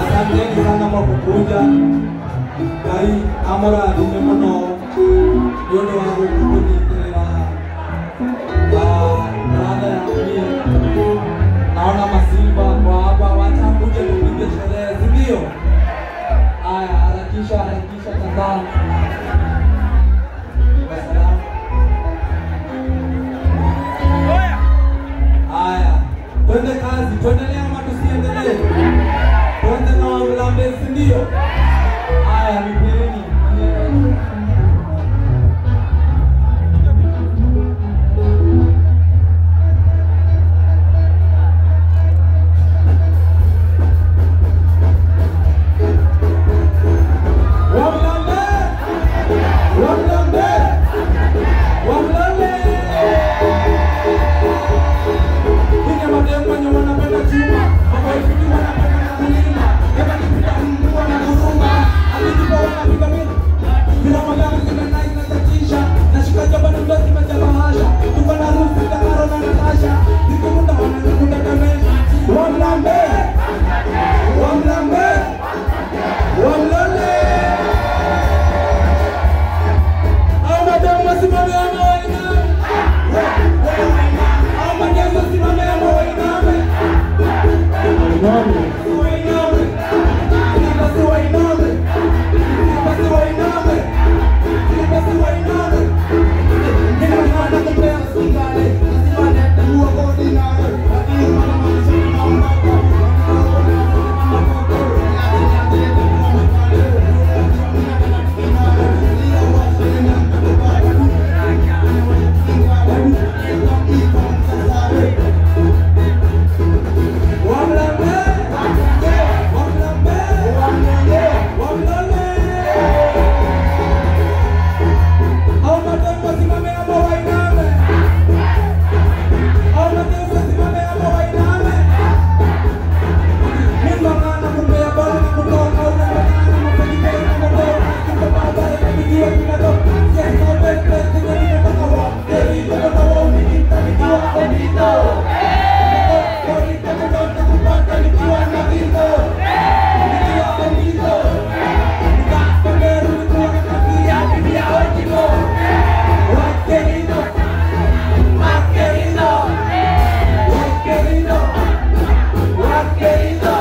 Asanteni sana kwa kukuja. Ngai amũrathime mũno nĩ ũndũ wa gũka kũnyitĩrĩra brother ya mie. Naona masimba kwa hapa, wacha kuje tupige sherehe, si ndio? Haya, harakisha harakisha tazama. Haya, twende kazi, tuendelee ama tusiendelee? Twende na Wamlambe, si ndio? Haya, nipeni. Wamlambe! Wamlambe! Wamlambe! Nina mademu wenye wanapenda chuma, maboyfriend wanapenda na kulima, kama nikipita mtu wanaguruma, alikipa wanapiga mimi. Bila magari zimenai na tatisha, nashika jaba ndo zimejabahasha, tuko na Rusi na Karo na Natasha, nikimunda wananikuta kamesha. Wamlambe! Wamlambe! Wamlole! Au mademu wasimame ama wainame? Au mademu wasimame ama wainame? Wainame. Basi wainame. Basi wainame. Basi wainame. Nina mwana kupea sungale. Asimane tuwa kodinare. Lakini mwana maisha naondoka. Wamlambe! Wamlambe! Wamlole! Au mademu wasimame ama wainame? Au mademu wasimame ama wainame? Mimi mangana kupea bali na kutoka unangana mapigio na kutoka kwa baba ya pigiwa kinado yes no best best nimetoka wa deri kutoka wa nikiwa bonito bonito kutoka kupata nikiwa na vito nikiwa bonito nikakomberu nikiwa na kafia bibi ya ojimo wakerino wakerino wakerino wakerino.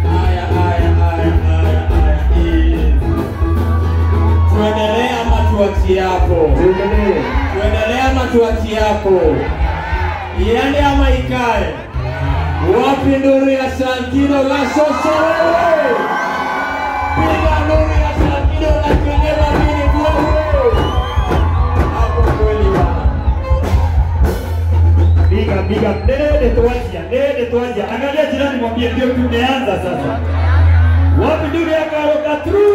Haya, haya, haya, haya, haya. tuachie hapo. Iende ama ikae? Wapi nuru ya Shankido la Soso wewe? Piga nuru ya Shankido la Keneva mini wewe. Hapo kweli bwana. Big up, big up. Nene tuachia, nene tuachia. Angalia jirani mwambie ndio tumeanza sasa. Wapi nuru ya Karoka True?